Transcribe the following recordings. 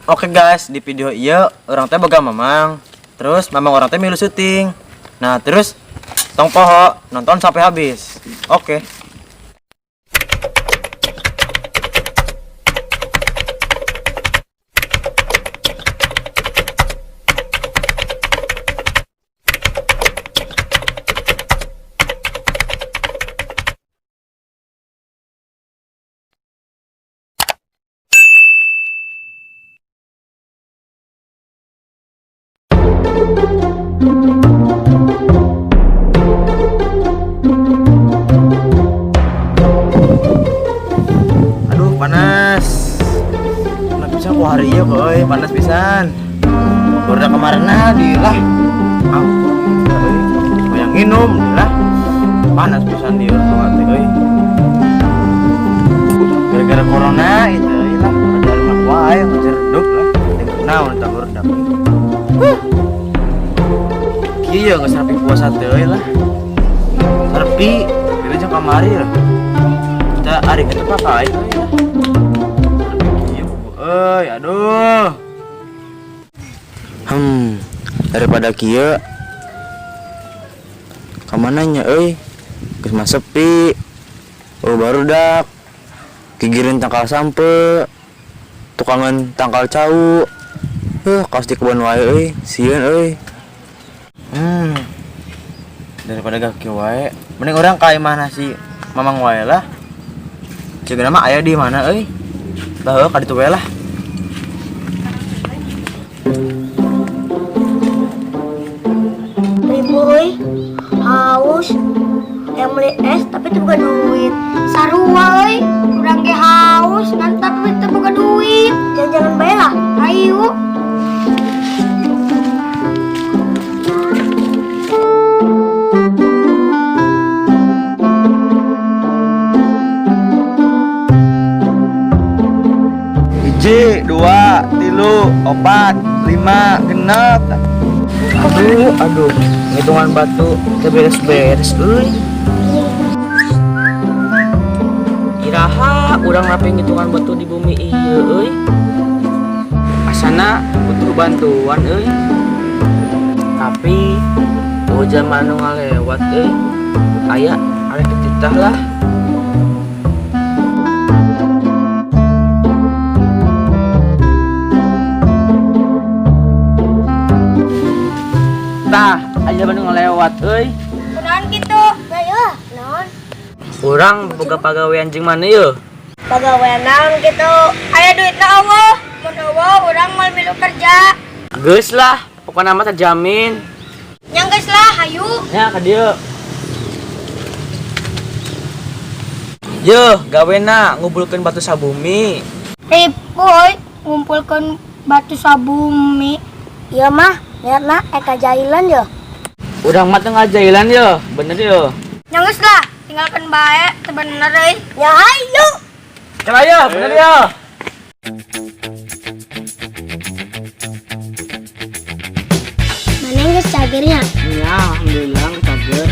Oke guys, di video ieu urang teh boga mamang. Terus mamang urang teh milu syuting. Nah, terus tong poho nonton sampai habis. Oke. Aduh, panas. Panas pisan ku hari ieu euy, panas pisan. Baru kemarin nah di lah. Ampun, euy. Yang nginum di lah. Panas pisan dia teh euy. Gara-gara corona itu euy lah, ada rumah wae ngejeduk lah. Naon tah barudak. Kieu geus rapi puasa teh euy lah. Serpi, bebe jeung kamari lah. Kita ari kitu pakai euy lah. Serpi kieu euy, aduh. Daripada kieu kamana nya euy? Geus mah sepi. Oh, barudak. Gigireun tangkal sampe. Tukangan tangkal cau. Kaos di kebon wae euy, sieun euy. Daripada gak kieu wae, mending urang ka imahna si Mamang wae lah. Cigana mah aya di mana euy? Lah heuh ka ditu wae lah. Ribu euy, haus. Yang beli es tapi teu boga duit. Sarua euy, urang ge haus ngan tapi teu boga duit. Jalan-jalan bae lah. Ayo. Hiji, dua, tilu, opat, lima, genep. Aduh, aduh, ngitungan batu teu beres-beres euy. Iraha urang rapi ngitungan batu di bumi ieu euy. Asana butuh bantuan euy. Tapi oh zaman nu ngalewat euy. Aya arek dititah lah. Tah, aya nu ngalewat euy. Kunaon kitu? Nah, ya, naon? Urang boga pagawean jeung mana yeuh? Pagawean naon kitu? Aya duitna euweuh. Mun euweuh urang moal milu kerja. Geus lah, pokokna mah terjamin. Nya geus lah, hayu. Nya ka dieu. Yeuh, gawena ngumpulkeun batu sabumi. Ribu euy, ngumpulkeun batu sabumi. Iya mah, niatna eka jailan yo. Urang mah teu ngajailan yeuh, bener yeuh. Nya geus lah, tinggalkeun bae teu bener euy. Ya hayu. Kela yeuh, bener yeuh. Mana geus cagernya? Ya, alhamdulillah geus cager.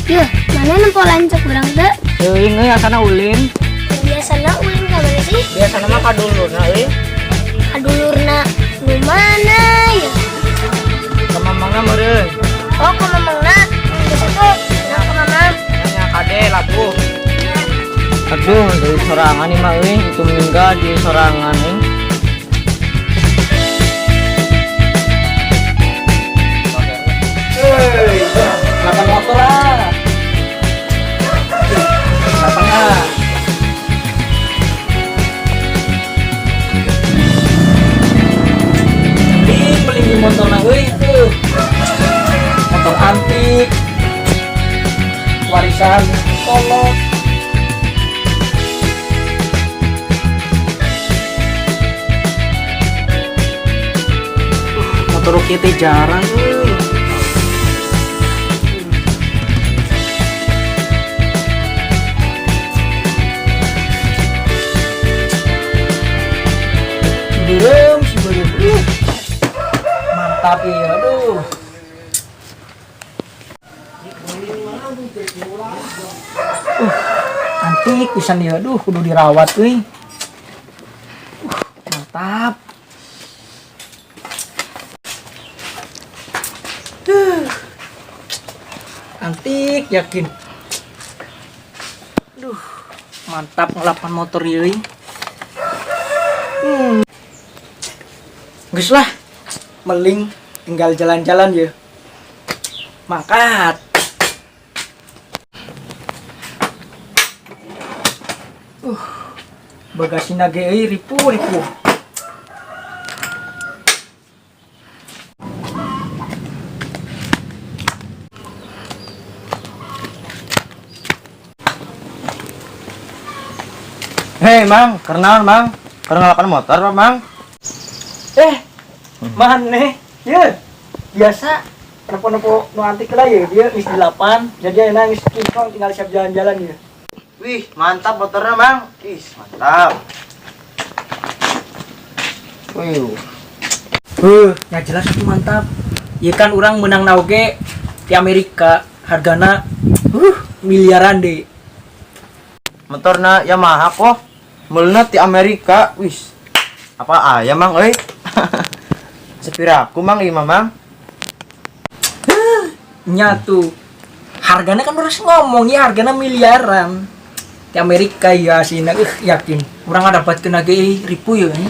Yuh, mana nempo lancuk urang teu? Teuing euy asana ulin. Biasana ulin ka mana sih? Biasana mah kadulurna euy. Kadulurna nu mana ya? Ka mamangna meureun. Oh, ka mamangna. Geus atuh, nah ka mamang. Nya kade labuh. Aduh, dari sorangan nih mah euy, itu meninggal di sorangan euy. Hei, kenapa motor lah? Kenapa ah? Beli beli motor lah euy tuh. Motor antik. Warisan kolot. Motor kita jarang euy. Belum si belum. Mantap ya, aduh. Antik pisan ya, aduh kudu dirawat euy. Mantap. Yakin. Duh, mantap ngelapan motor ieu. Geus lah, meling tinggal jalan-jalan ya. Mangkat. Bagasina ge euy ripuh-ripuh. Hei, Mang, kenaon, Mang? Keur ngalapan motor, apa, Mang? Eh, maneh? Ye, biasa nepo-nepo nu antik lah ya, dia geus 8, jadi ayeuna geus kinclong tinggal siap jalan-jalan ya. Wih, mantap motornya, Mang. Ih, mantap. Wih. Ya jelas itu mantap. Ya kan orang menang nauge di Amerika hargana miliaran deh. Motorna Yamaha kok. Meulna di Amerika. Wih. Apa aya, Mang euy? Sepiraku, Mang, ieu mah, Mang. Nya tuh. Hargana kan harus ngomong ya hargana miliaran. Di Amerika ya sina yakin. Urang dapat kena ge ribu ya ini.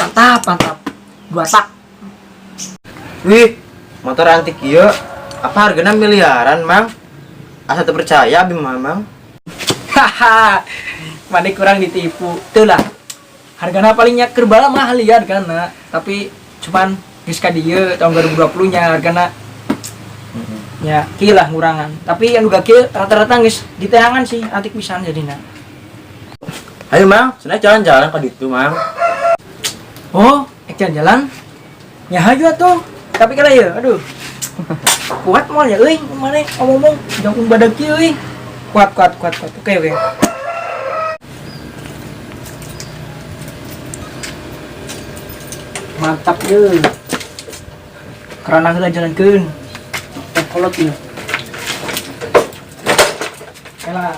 Mantap, mantap. Dua tak. Wih, motor antik ieu apa hargana miliaran, Mang? Asa teu percaya abi mah, Mang. Haha. Mana kurang ditipu. Tuh lah. Hargana palingnya kerbala mahal ya hargana, tapi cuman geus ka dieu tahun 2020 nya hargana ya kieu lah ngurangan. Tapi anu gak kieu rata-rata geus diteangan sih antik pisan jadina. Ayo, Mang, cenah jalan-jalan ka ditu, Mang. Oh, ek jalan-jalan. Ya hayu atuh. Tapi kala ya, aduh. Kuat moal ya euy, maneh ngomong jangkung badag kieu euy. Kuat kuat kuat kuat. Oke oke. Mantap ye. Karena heula jalankeun. Teh kolot ieu. Elah.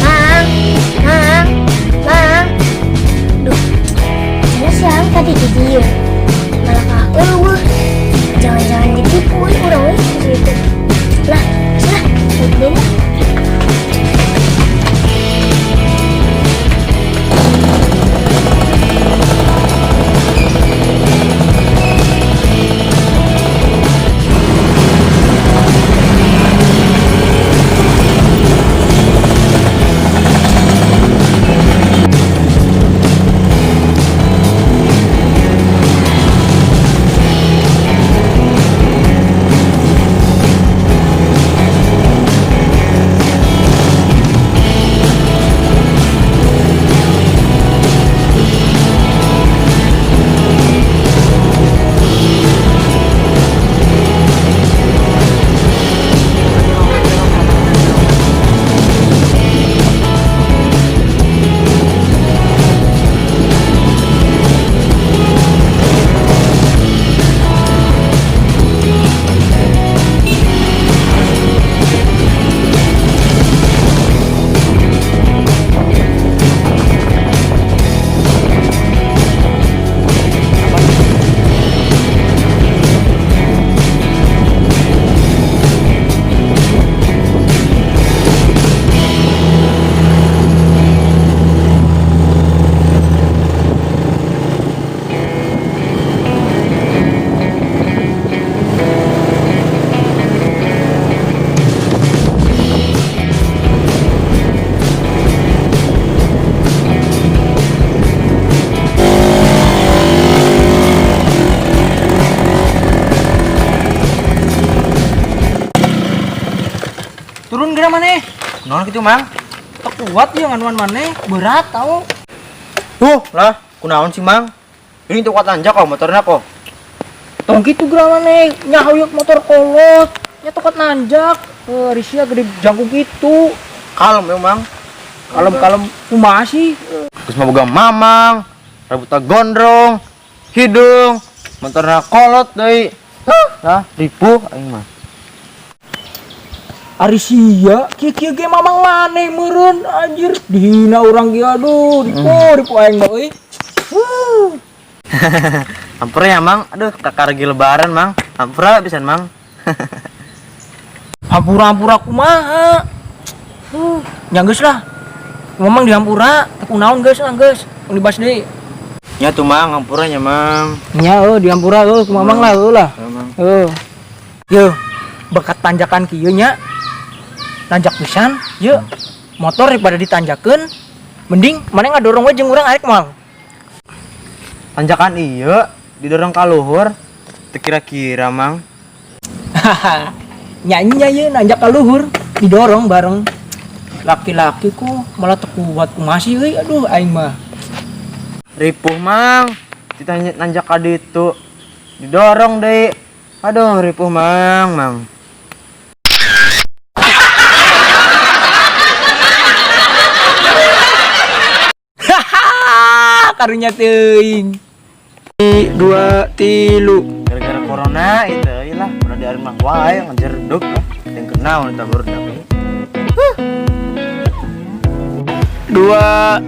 Mang, Mang, Mang. Duh, jelas ya tadi di dia. Malah ka eueuh. Jangan-jangan ditipu euy urang euy di situ. Lah, lah, balik lah. Turun geura maneh. Naon kitu, Mang? Teu kuat ya nganuan maneh, berat tau. Tuh, lah, kunaon sih, Mang? Ini teu kuat nanjak kok motornya kok. Tong kitu geura maneh, nyaho motor kolot, nya teu kuat nanjak. Risia gede jangkung kitu. Kalem ya, Mang. Kalem-kalem kumaha sih? Geus mah boga mamang, rambutna gondrong, hidung, motorna kolot deui. Hah, ripuh aing mah. Ari sia, kieu-kieu ge mamang maneh meureun anjir, dihina urang ge, aduh, ripuh ripuh aing mah euy. Huh. Hampura ya, Mang. Aduh, kakar lagi lebaran, Mang. Hampura pisan, Mang. Hampura-hampura kumaha? Huh, nya geus lah. Mamang dihampura, teu kunaon geus lah geus. Tong dibahas deui. Nya tuh, Mang, hampura nya, Mang. Nya euy dihampura euy ku mamang lah euy lah. Ya, Mang. Heuh. Yeuh, bekat tanjakan kieu nya. Nanjak pisan, yeuh. Motor daripada ditanjakeun, mending maneh ngadorong we jeung urang arek moal. Tanjakan iya, didorong ka luhur. Teu kira-kira, Mang. Nyanyi ye nanjak ka luhur, didorong bareng. Laki-laki ku malah teu kuat kumaha sih euy, aduh aing mah. Ripuh, Mang. Ditanya nanjak ka ditu. Didorong deui. Aduh, ripuh, Mang, Mang. Hahaha, karunya teuing. 2 3. Gara-gara corona itu euy lah, udah di rumah wae ngejerduk lah. Yang kenal eta barudak euy. 2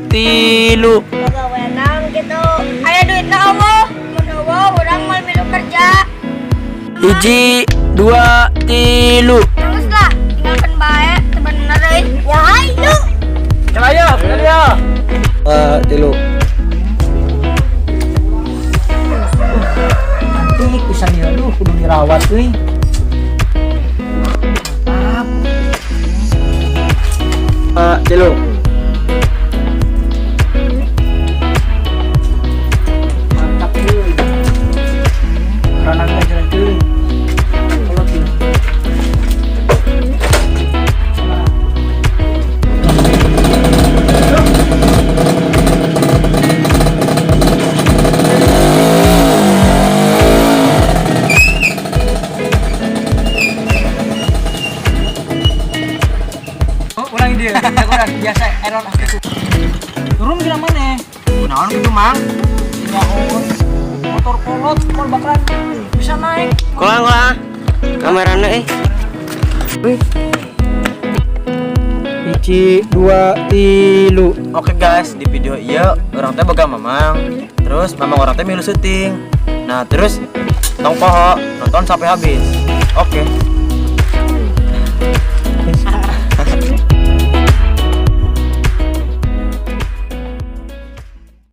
3. Pegawai naon gitu. Aya duitna euweuh, mun euweuh urang moal milu kerja. 1 2 3. Terus lah, tinggalkeun bae teu bener euy. Ya ayo. Celaya, bener ya. 2 3. Cantik pisan ieu, aduh kudu dirawat euy. Mantap. 2 3. Mantap euy. Kanan aja euy. Kolot ieu. Oh, ulang dia, kurang biasa error aku. Turun kira mana? Kunaon kitu, Mang? Nyaho motor kolot mau bakalan bisa naik. Kulang lah. Kamerana eh. 1 2 3. Oke guys, di video ieu urang teh boga mamang. Terus mamang urang teh milu syuting. Nah, terus tong poho nonton sampai habis. Oke.